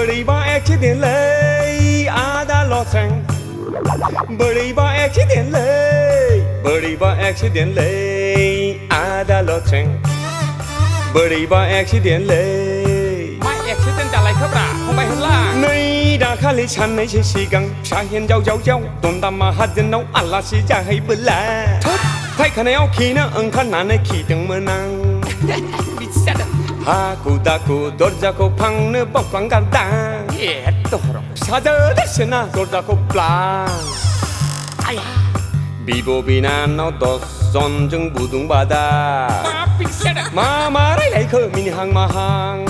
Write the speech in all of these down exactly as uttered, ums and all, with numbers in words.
Bwrwi ba accident lei, ada loseng. Bwrwi ba accident lei, bwrwi ba accident lei, ada loseng. Bwrwi ba accident lei. Ma accident jalai kha bra, phongbai hwnla. Nui da khali sannai se sigang, sa hen jau jau jau, don da mahajen nau, ala si jahai bwla. Thut, phai khana yau khina, wngkha nane khitong mwnang. Bichara. Ha kuda ku dorja ko phang ne bok phang gar dang. Ye, tohorok. Saja de sena dorja ko blang. Aya. Bibo bina no dos jon jung budung bada. Ma pingsada. Ma marai lai kho mini hang mahang.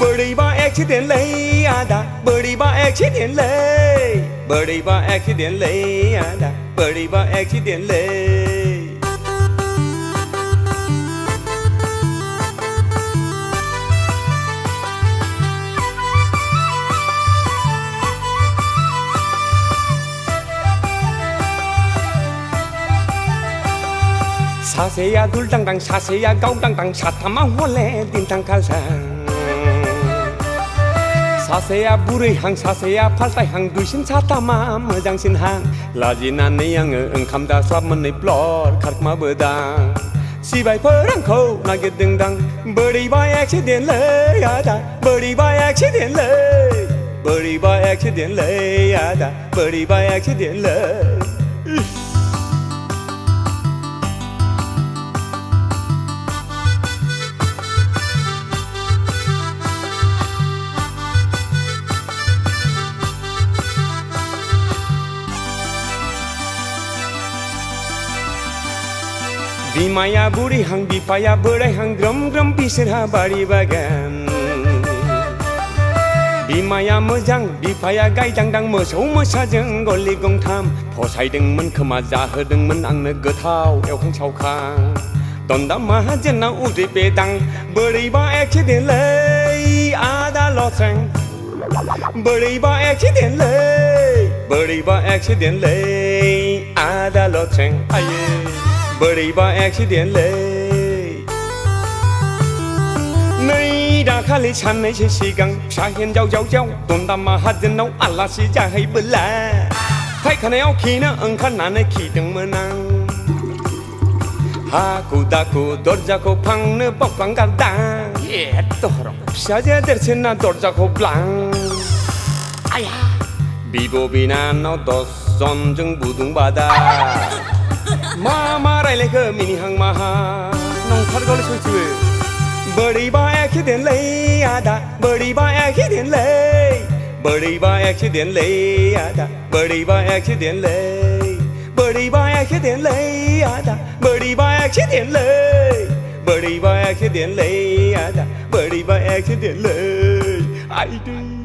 Bwrwi ba accident lei ada. Bwrwi ba accident lei. Bwrwi ba accident lei ada. Bwrwi ba accident lei. Saseya dul dang dang, saseya gau dang dang, satama hole din tang kalsa. Saseya burui hang, saseya phaltai hang, duisin satama mojang sin hang. Lajinani ang wngkham da slap mwnwi plor kharkma bwdang. Sibai phwrwng kho nagir ding dang. Bwrwi ba accident lei ada. Bwrwi ba accident lei. Bwrwi ba accident lei ada. Bwrwi ba accident lei. Bimaya buri hang, bipaya bwrai hang, grom grom bisir ha bari bagan. Bimaya mojang, bipaya gaidang dang, mosau mosa jeng goli gongtham. Phosai dengmon khma, jaho dengmon ang no gathao, eukhang saokhang. Donda mahajen na udui bedang, bwrwi ba accident lei, ada loseng. Bwrwi ba accident lei, bwrwi ba accident lei, ada loseng. Aye, bwrwi ba accident lei. Nui da khali sannai se sigang, sa hen jau jau jau, donda mahajen nau ala si jahai bwla. Phai khana yau khina wngkha nane khitong mwnang. Ha kuda ku dorja ko phang ne bok phang gar dang. Ye tohorok. Saja dersen na dorja ko blang. Aya. Bibo bina no dos jon jung budung bada. Ma marai lai kho mini hang maha. Nongthar gol sui sui. Bwrwi ba accident lei ada. Bwrwi ba accident lei. Bwrwi ba accident lei ada. Bwrwi ba accident lei. Bwrwi ba accident lei ada. Bwrwi ba accident lei. Bwrwi ba accident lei ada. Bwrwi ba accident lei. Ai de.